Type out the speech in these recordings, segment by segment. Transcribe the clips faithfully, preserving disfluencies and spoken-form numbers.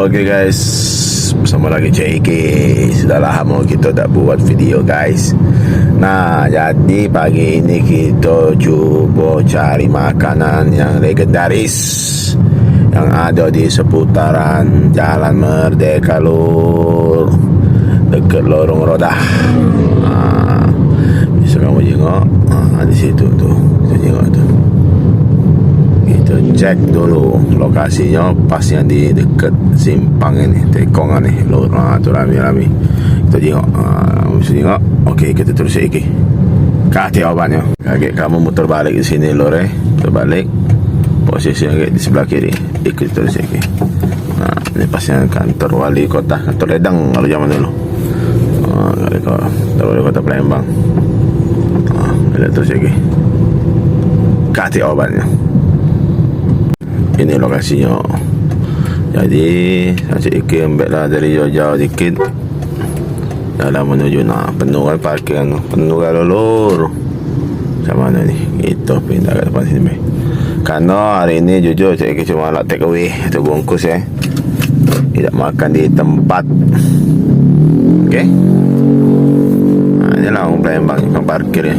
Oke guys, bersama lagi cek Iki. Sudah lamo kito dak buat video guys. Nah, jadi pagi ini kito cubo cari makanan yang legendaris yang ado di seputaran Jalan Merdeka Lur, deket Lorong Rodah. Nah, bisa kamu jengok, nah, di situ tu, kita jengok tu. Kita cek dulu lokasinyo pas yang di deket simpang ini, Tekong ini, Lur. Nah, tu rami-rami. Kita jengok, nah, bisa jengok. Oke, kita terus Iki. Kati obatnyo. Kagek kamu muter balik di sini, Lur, eh. Muter balik. Posisi yang di sebelah kiri. Ikut terus Iki. Nah, ini pas yang kantor wali kota, kantor ledang kalau zaman dulu. Nah, kantor wali kota Palembang. Nah, lihat terus Iki. Kati obatnyo. Ini lokasinyo. Jadi, nanti Iki ambek lah dari jauh-jauh dikit. Dalam menuju, nah, penuh kan parkiran, penuh kan lor. Macam mana ni? Kita pindah ke depan sini, meh. Karena hari ini jujur, saya cuma nak take away satu bungkus, ya. Tidak makan di tempat. Oke. Nah, inilah orang Palembang yang parkir, ya.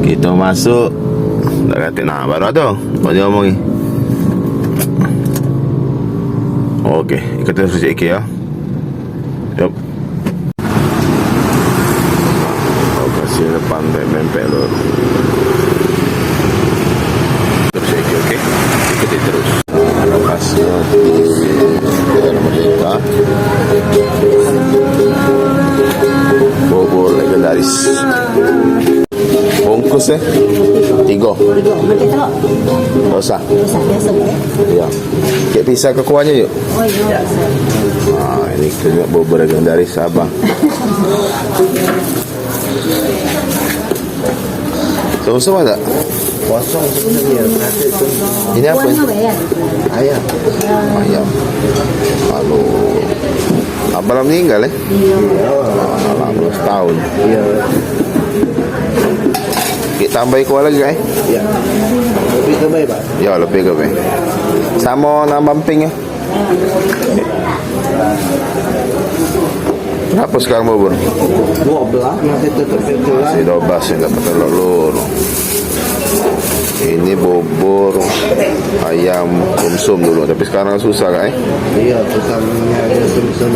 Kita masuk, dah kata, nah, baru ada. Kau dia omong ni. Oke, ikut terus, Iki, ya. Yup. Lokasi depan pempek, pempek, Lur. Terus, oke, oke. Ikuti terus. Lokasi di daerah Merdeka. Bubur legendaris. Bungkus, eh? Tiga. Tiga. Makan telur. Tak usah. Tak usah, biasa, ya? Ya. Cek pisau ke kuahnya, yuk. Oh, iya, biasa. Ah, ini kita tengok bubur legendaris Sabah. Sama-sama tak? Kosong sebenarnya, satu tu. Ini apa? Kuahnya apa, ya? Ayam. Ayam. Aduh. Abang lah meninggal, eh? Iya. Alhamdulillah, setahun. Iya. Kita tambahi kuah lagi, eh? Iya. Lebih ke baik, Pak? Ya, lebih ke baik. Sama nambah emping, ya? Berapa sekarang bubur? Dua belas, masih tetap itu lah. Masih dua belas, ya, dapat telur, Lur. Ini bubur ayam sumsum dulu, tapi sekarang susah, Kak, eh? Iya, susah nyari sumsum.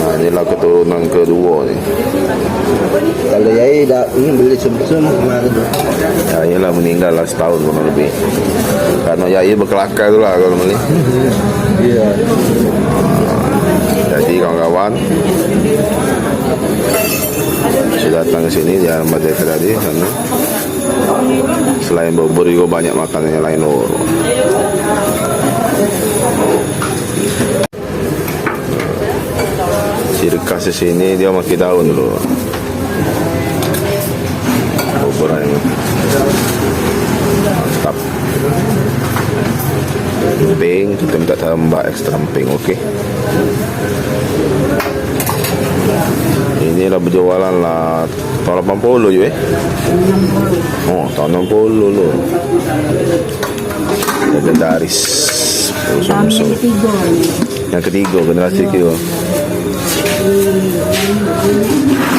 Nah, inilah keturunan kedua ni. Kalau yai dah ini beli sumsum kemarin tu. Ya, iyalah, meninggal lah setahun kurang lebih. Karena yai berkelakar tu lah kalau beli. Iya. Jadi kawan-kawan, saya datang ke sini, Jalan Merdeka tadi, karena selain bubur juga banyak makanan yang lain, oh. Ciri khas di sini dia pakai daun dulu. Bubur ayam. Mantap. Emping, kita minta tambah ekstra emping, oke. Inilah berjualan lah tahun lapan puluh je, eh. Oh, tahun enam puluh, Lur. Legendaris. Sumsum. Yang ketiga generasi kedua.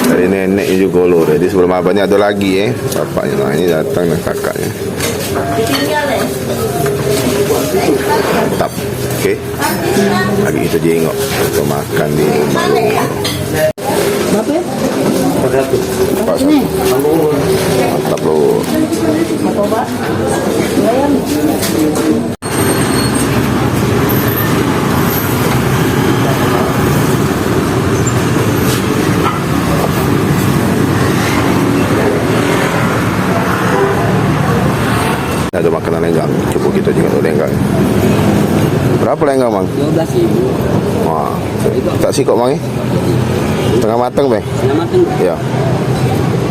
Dari nenek juga, Lur. Jadi sebelum abangnya ada lagi, eh. Bapaknya, nah, ini datang, nah, kakaknya. Mantap. Oke. Lagi kita jengok. Kita makan di rumah, Lur. Berapa, ya? Empat ratus. Empat ratus. Mantap, Lur. Apa, Pak? Bayar. Ada makanan lenggang. Cuba kita tengok dulu lenggang. Berapa lenggang, Mang? Dua belas ribu. Wah, tak sikok, Mang, eh? Setengah mateng, Bang? Setengah mateng. Ya.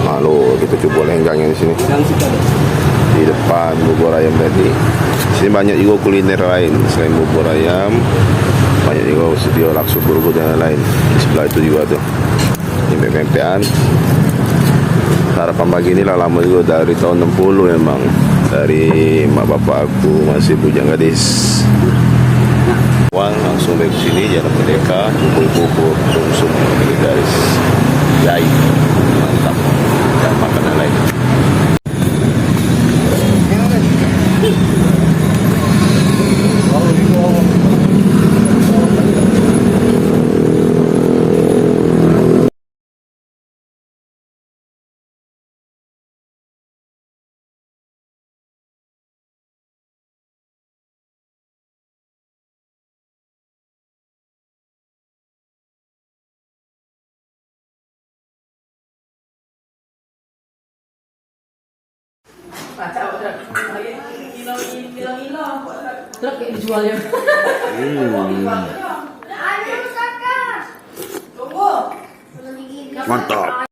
Lalu kita cuba lenggang yang di sini. Dalam situ ada. Di depan bubur ayam tadi. Sini banyak juga kuliner lain selain bubur ayam. Banyak juga sedia lakso burger dan lain-lain. Di sebelah itu juga tu. Ini pempek-pempekan. Sarapan pagi ni lah lama juga, dari tahun enam puluh memang. Dari mak bapak aku masih bujang gadis. Dari sini Jalan Merdeka, cukup bubur sumsum legendaris. Yai, mantap. Dan makanan lain. Truk kayak dijual ya. Hmm. Tunggu. Mantap.